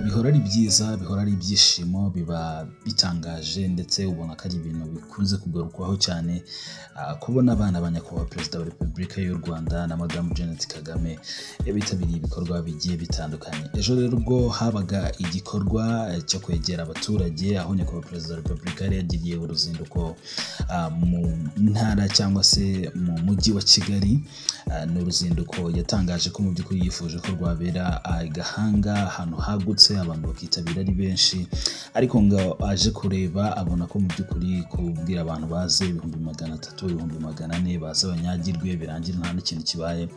Bihora ari byiza, bihora ari ibyishimo, biba bitangaje ndetse ubona ko ari ibintu bikunze kugarukwaho cyane, kubona abana ba Nyakubahwa Perezida wa Repubulika y'u Rwanda na Madamu Jeannette Kagame bitabiriye ibikorwa bigiye bitandukanye. Ejo rero ubwo habaga igikorwa cyo kwegera abaturage, aho Nyakubahwa Perezida wa Repubulika yari yagiriye uruzinduko mu ntara cyangwa se mu mujyi wa Kigali, ni uruzinduko yatangaje ko mu by'ukuri yifuje ko rwabera i Gahanga, ahantu hagutse abantu bakitabira ari benshi, ariko ngo aje kureba abona ko mu by'ukuri kubwira abantu baze 300,000, 400,000 baze banyagirwe birangire nta n'ikintu kibaye,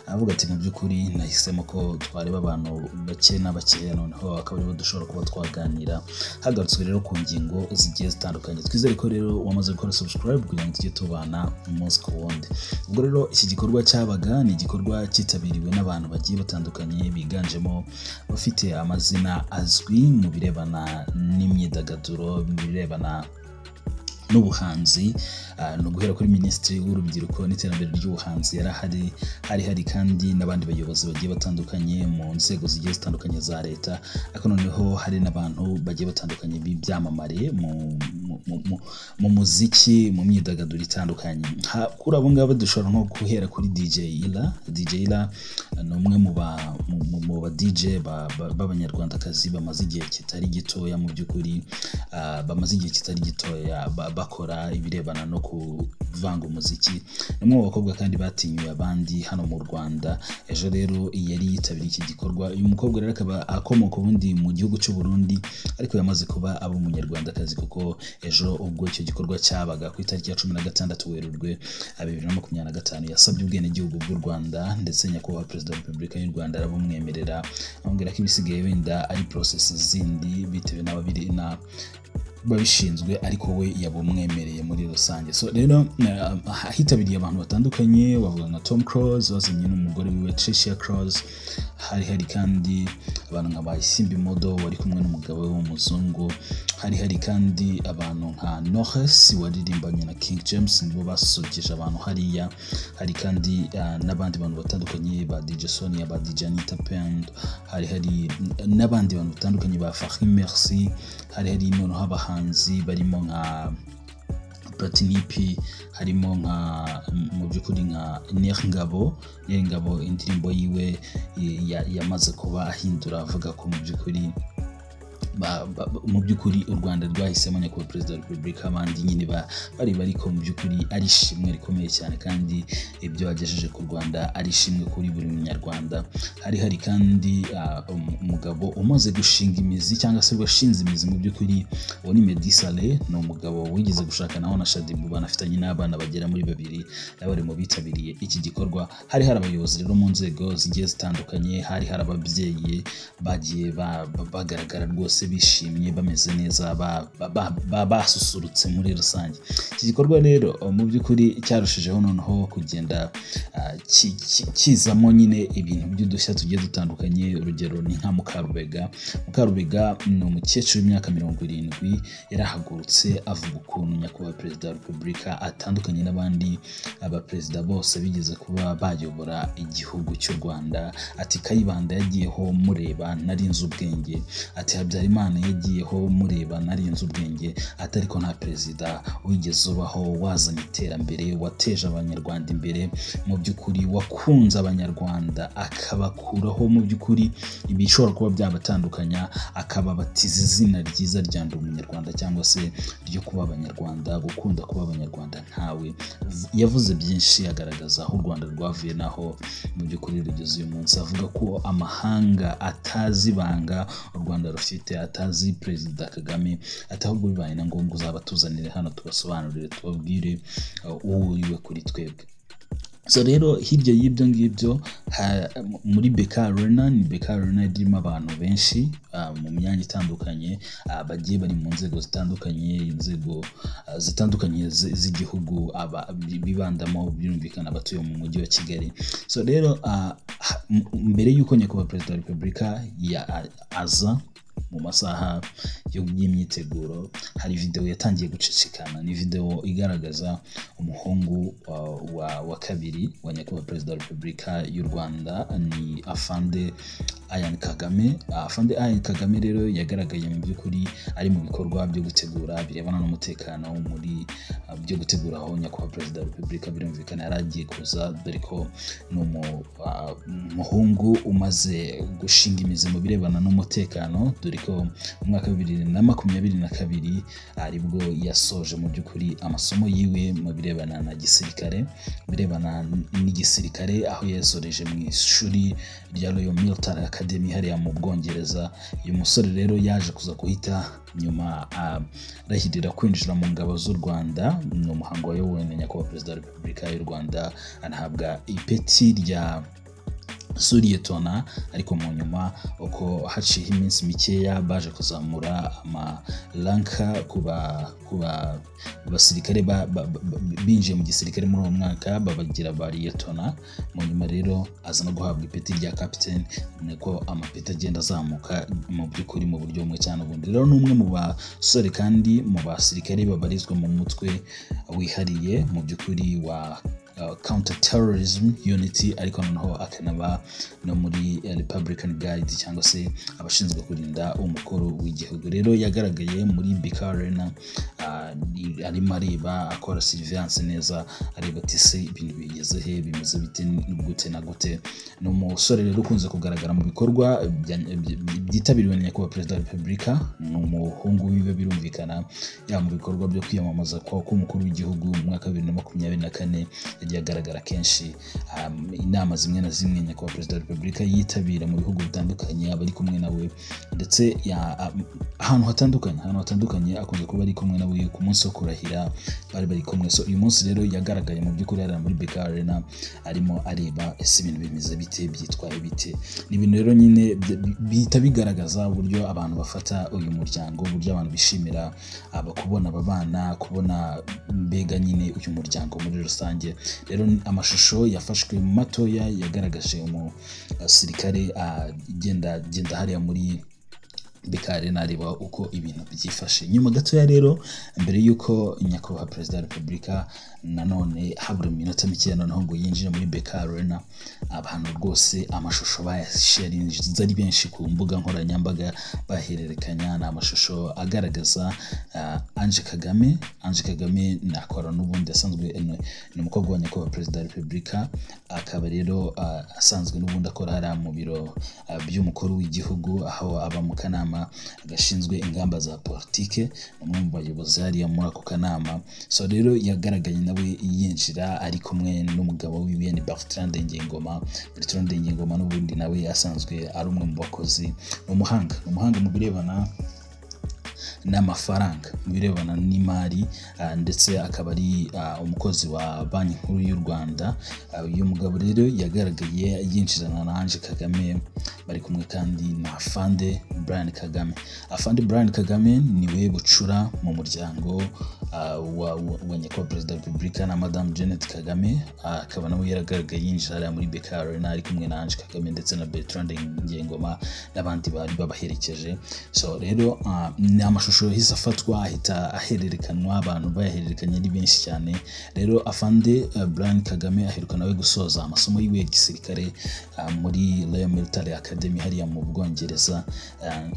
aravuga ati mu by'ukuri nahisemo ko twareba abantu bake na bakeya, noneho akaba aribo dushobora kuba twaganira. Hagarutswe rero ku ngingo zigiye zitandukanye. Twizere ko rero wamaze gukora subscribe kugira ngo tujye tubana umunsi ku wundi. Ubwo rero iki gikorwa cyabaga ni igikorwa cyitabiriwe n'abantu bagiye batandukanye, biganjemo abafite amazina azwi mu birebana n'imyidagaduro, mu birebana n'ubuhanzi, ni uguhera kuri Minisitiri w'Urubyiruko n'Iterambere ry'Ubuhanzi yarahari, hari kandi n'abandi bayobozi bagiye batandukanye mu nzego zigiye zitandukanye za leta, ariko noneho hari n'abantu bagiye batandukanye b'ibyamamare mu muziki, mu myidagaduro itandukanye. Kuri abo ngabo dushobora nko guhera kuri DJ Ira. DJ Ira ni umwe mu ba DJ b'abanyarwandakazi bamaze igihe kitari gitoya mu by'ukuri, bamaze igihe kitari gitoya bakora ibirebana no kuvanga umuziki. Ni umwe mu bakobwa kandi batinyuye abandi hano mu Rwanda. Ejo rero yari yitabiriye iki gikorwa. Uyu mukobwa rero akaba akomoka ubundi mu gihugu cy'u Burundi, ariko yamaze kuba aba umunyarwandakazi, kuko ejo ubwo icyo gikorwa cyabaga ku itariki ya 16 Werurwe 2025 yasabye ubwenegihugu bw'u Rwanda, ndetse Nyakubahwa Perezida wa Repubulika y'u Rwanda arabumwemerera, amubwira ko ibisigaye wenda ari process zindi bitewe n'ababiri na babishinzwe, ariko we yabumwemereye muri rusange. So rero hitabiriye abantu batandukanye, bavuga nka Tom Close wazanye n'umugore wiwe Tricia Close, hari kandi abantu nka Isimbi Modo wari kumwe n'umugabo we w'umuzungu, hari kandi abantu nka Knowless waririmbanye na King James, nibo basusurukije abantu hariya, hari kandi n'abandi bantu batandukanye ba DJ Sonia, ba DJ Anita Pendo, hari n'abandi bantu batandukanye ba Fahim Merci, hari noneho abahanzi barimo nka Platini P, harimo nka mu by'ukuri nka Nyiringabo. Nyiringabo indirimbo yiwe yamaze kuba ahindura, avuga ko mu by'ukuri u Rwanda rwahisemo Nyakubahwa Perezida wa Repubulika, abandi nyine bari bariko mu by'ukuri ari ishimwe rikomeye cyane, kandi ibyo bagejeje ku Rwanda ari ishimwe kuri buri munyarwanda. Hari kandi umugabo umaze gushinga imizi cyangwa se washinze imizi mu by'ukuri, uwo ni Meddy Saleh, ni umugabo wigeze gushaka naho na Shaddy banafitanye n'abana bagera muri 2, nabo bari mu bitabiriye iki gikorwa. Hari abayobozi rero mu nzego zigiye zitandukanye, hari ababyeyi bagiye bagaragara rwose bishimye, bameze neza, basusurutse muri rusange. Iki gikorwa rero mu by'ukuri cyarushijeho noneho kugenda kizamo nyine ibintu by'udushya tugiye dutandukanye. Urugero ni nka Mukarubega. Mukarubega ni umukecuru w'imyaka 70, yarahagurutse avuga ukuntu Nyakubahwa Perezida wa Repubulika atandukanye n'abandi abaperezida bose bigeze kuba bayobora igihugu cy'u Rwanda. Ati Kayibanda yagiyeho mureba narinze ubwenge, ati Habyarimana yagiyeho mureba narinze ubwenge, ati ariko nta perezida wigeze ubaho wazanye iterambere, wateje abanyarwanda imbere, mu by'ukuri wakunze abanyarwanda akabakuraho mu by'ukuri ibishobora kuba byabatandukanya, akababatiza izina ryiza rya ndi umunyarwanda cyangwa se ryo kuba abanyarwanda, gukunda kuba abanyarwanda nkawe. Yavuze byinshi agaragaza aho u Rwanda rwavuye naho mu by'ukuri rugeze uyu munsi, avuga ko amahanga atazi ibanga u Rwanda rufite, atazi Perezida Kagame, ati ahubwo bibaye na ngombwa uzabatuzanire hano tubasobanurire, tubabwire uwo uriwe kuri twebwe. So rero hirya y'ibyo ngibyo muri BK Arena, ni BK Arena irimo abantu benshi mu myanya itandukanye, bagiye bari mu nzego zitandukanye, inzego zitandukanye z'igihugu bibandamo, birumvikana abatuye mu mujyi wa Kigali. So rero mbere y'uko Nyakubahwa Perezida wa Repubulika aza mu masaha y'imyiteguro, hari video yatangiye gucicikana. Ni video igaragaza umuhungu wa kabiri wa nyakubahwa Perezida wa Repubulika y'u Rwanda, ni Afande Ian Kagame. Afande Ian Kagame rero yagaragaye mu by'ukuri ari mu bikorwa byo gutegura birebana n'umutekano muri byo gutegura aho nyakubahwa Perezida wa Repubulika birumvikana yari agiye kuza, dore ko ni umuhungu umaze gushinga imizi mu birebana n'umutekano, dore ko mu mwaka wa 2022 aribwo yasoje mu by'ukuri amasomo yiwe mu birebana na gisirikare, birebana n'igisirikare, aho yasoreje mu ishuri rya Royal Military Academy hariya mu Bwongereza. Uyu musore rero yaje kuza guhita nyuma arahirira kwinjira mu ngabo z'u Rwanda. Ni umuhango wayobowe na nyakubahwa Perezida wa Repubulika y'u Rwanda, anahabwa ipeti rya suriyetona, ariko mu nyuma uko haciye iminsi mikeya baje kuzamura amaranka kuba basirikare binjiye mu gisirikare muri uwo mwaka, babagira ba liyetona. Mu nyuma rero aza no guhabwa ipeti rya captain, niko amapeti agenda azamuka mu by'ukuri mu buryo bumwe cyane ubundi. Rero ni umwe mu basore kandi mu basirikare babarizwa mu mutwe wihariye mu by'ukuri wa counter terrorism unity, ariko noneho akanaba no muri Republican Guard cyangwa se abashinzwe kurinda umukuru w'igihugu. Rero yagaragaye muri BK Arena arimo areba, akora surveillance neza, areba ati se ibintu bigeze he, bimeze bite, gute na gute. Ni umusore rero ukunze kugaragara mu bikorwa byitabiriwe na nyakubahwa Perezida wa Repubulika, ni umuhungu wiwe birumvikana, yaba mu bikorwa byo kwiyamamaza k'umukuru w'igihugu mu mwaka wa 2024 yagiye agaragara kenshi. Inama zimwe na zimwe nyakubahwa Perezida wa Repubulika yitabira mu bihugu bitandukanye aba ari kumwe nawe, ndetse ahantu hatandukanye akunze kuba ari kumwe nawe. Ku munsi wo kurahira bari kumwe. So uyu munsi rero yagaragaye mu by'ukuri hariya muri BK Arena arimo areba ese ibintu bimeze bite, byitwaye bite. Ni ibintu rero nyine bihita bigaragaza uburyo abantu bafata uyu muryango, uburyo abantu bishimira kubona aba bana, kubona mbega nyine uyu muryango muri rusange. Rero amashusho yafashwe matoya yagaragaje umusirikare agenda hariya muri BK Arena areba uko ibintu byifashe. Nyuma gatoya rero mbere yuko nyakubahwa Perezida wa Repubulika nanone habura iminota mikeya noneho ngo yinjire muri BK Arena, abantu rwose amashusho bayasharinze ari benshi ku mbuga nkoranyambaga bahererekanya. Ni amashusho agaragaza Ange Kagame. Ange Kagame nakora n'ubundi asanzwe ni umukobwa wa nyakubahwa Perezida wa Repubulika, akaba rero asanzwe n'ubundi akora hariya mu biro by'umukuru w'igihugu, aho aba mu kanama gashinzwe ingamba za politike, umwe mu bayobozi hariya muri ako kanama. So rero yagaragaye nawe yinjira ari kumwe n'umugabo wiwe ni Bertrand Ndengeyingoma. Bertrand Ndengeyingoma n'ubundi nawe asanzwe ari umwe mu bakozi, ni umuhanga mu birebana n'amafaranga, mu birebana n'imari, ndetse akaba ari umukozi wa Banki Nkuru y'u Rwanda. Uyu mugabo rero yagaragaye yinjirana na Ange Kagame, bari kumwe kandi na Afande Brian Kagame. Afande Brian Kagame niwe bucura mu muryango wa nyakubahwa Perezida wa Repubulika na Madame Janet Kagame, akaba nawe yaragaragaye yinjira hariya muri BK Arena ari kumwe na Ange Kagame ndetse na Bertrand Ndengeyingoma n'abandi bari babaherekeje. So rero ni amashusho yahise afatwa ahita ahererekanwa, abantu bayahererekanye ari benshi cyane. Rero Afande Brian Kagame aheruka nawe gusoza amasomo yiwe ya gisirikare muri Royal Military Academy hariya mu Bwongereza.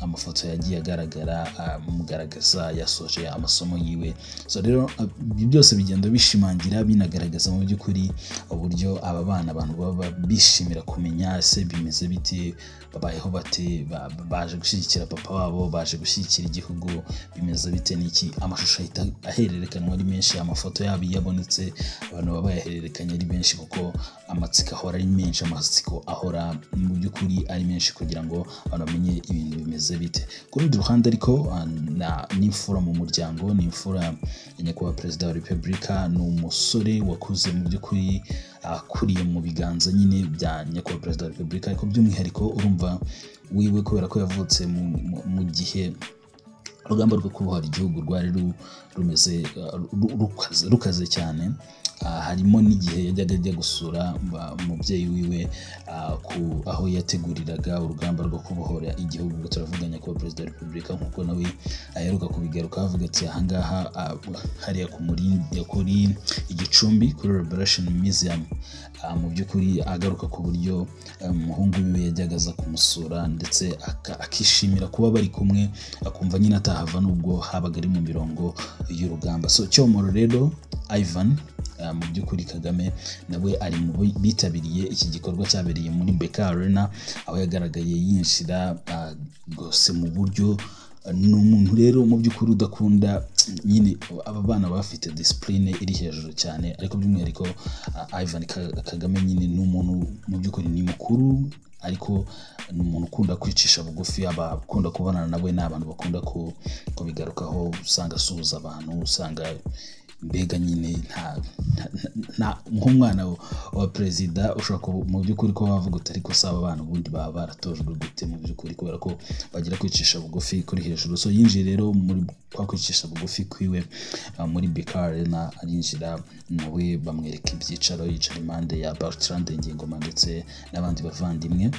Amafoto yagiye agaragara amugaragaza yasoje amasomo yiwe. So rero ibi byose bigenda bishimangira binagaragaza mu by'ukuri uburyo aba bana abantu baba bishimira kumenya ese bimeze bite, babayeho bate, baje gushyigikira papa wabo, baje gushyigikira igihugu, bimeze bite n'iki. Amashusho ahita ahererekanwa ari menshi, amafoto yabo iyo abonetse abantu baba bayahererekanye ari benshi, kuko amatsiko ahora ari menshi, amatsiko ahora mu by'ukuri ari menshi kugira ngo abantu bamenye ibintu bimeze bite. Ku rundi ruhande ariko n'imfura mu muryango, ni imfura ya nyakubahwa Perezida wa Repubulika, ni umusore wakuze mu by'ukuri akuriye mu biganza nyine bya nyakubahwa Perezida wa Repubulika, ariko by'umwihariko urumva wiwe kubera ko yavutse mu gihe urugamba rwo kubohora igihugu rwari rumeze rukaze cyane. Harimo n'igihe yajyaga ajya gusura umubyeyi wiwe aho yateguriraga urugamba rwo kubohora igihugu. Turavuga nyakubahwa Perezida wa Repubulika, nk'uko nawe aheruka kubigaruka avuga ati ahangaha hariya ku Murindi, kuri Igicumbi, kuri Liberation Museum. Mu by'ukuri agaruka ku buryo umuhungu wiwe yajyaga aza kumusura, ndetse akishimira kuba bari kumwe, akumva nyine atahava nubwo habaga ari mu mirongo y'urugamba. So Cyomoro rero Ivan mu by'ukuri Kagame nawe ari mu bitabiriye iki gikorwa cyabereye muri BK Arena, aho yagaragaye yinjira rwose mu buryo. Ni umuntu rero mu by'ukuri udakunda nyine aba bana bafite discipline iri hejuru cyane, ariko by'umwihariko Ivan Kagame nyine ni umuntu mu by'ukuri ni mukuru, ariko ni umuntu ukunda kwicisha bugufi. Abakunda kubonana nawe ni abantu bakunda kubigarukaho, usanga asuhuza abantu, usanga mbega nyine nta nk'umwana wa perezida ushobora mu by'ukuri ko wavuga uti ariko si aba bana ubundi baba baratojwe gute mu by'ukuri, kubera ko bagira kwicisha bugufi kuri hejuru. So yinjiye rero muri kwa kwicisha bugufi kwiwe muri BK Arena, arinjira nawe bamwereka ibyicaro, yicara impande ya Bertrand Ndengeyingoma ndetse n'abandi bavandimwe.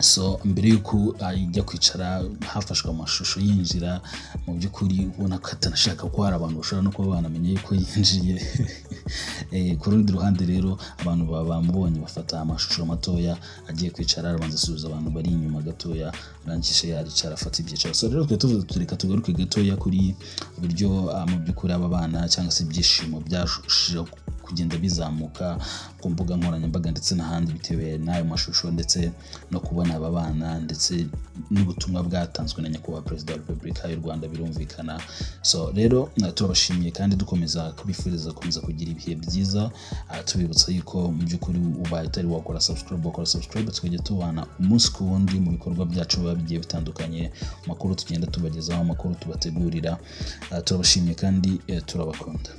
So mbere y'uko ajya kwicara hafashwe amashusho yinjira, mu by'ukuri ubona ko atanashaka ko hari abantu bashobora no kuba banamenya yuko yinjiye. Ku rundi ruhande rero abantu bamubonye bafata amashusho matoya agiye kwicara, arabanza asuhuza abantu bari inyuma gatoya, arangije aricara afata ibyicaro. So rero twe tuvuze tureka tugaruke gatoya kuri uburyo mu by'ukuri aba bana cyangwa se ibyishimo byarushijeho kugenda bizamuka ku mbuga nkoranyambaga ndetse n'ahandi, bitewe n'ayo mashusho ndetse no kubona aba bana ndetse n'ubutumwa bwatanzwe na nyakubahwa Perezida wa Repubulika y'u Rwanda, birumvikana. So rero turabashimiye kandi dukomeza kubifuriza gukomeza kugira ibihe byiza, tubibutsa yuko mu by'ukuri ubaye utari wakora subscribe, wakora subscribe, tukajya tubana umunsi ku wundi mu bikorwa byacu biba bigiye bitandukanye, amakuru tugenda tubagezaho, amakuru tubategurira. Turabashimiye kandi turabakunda.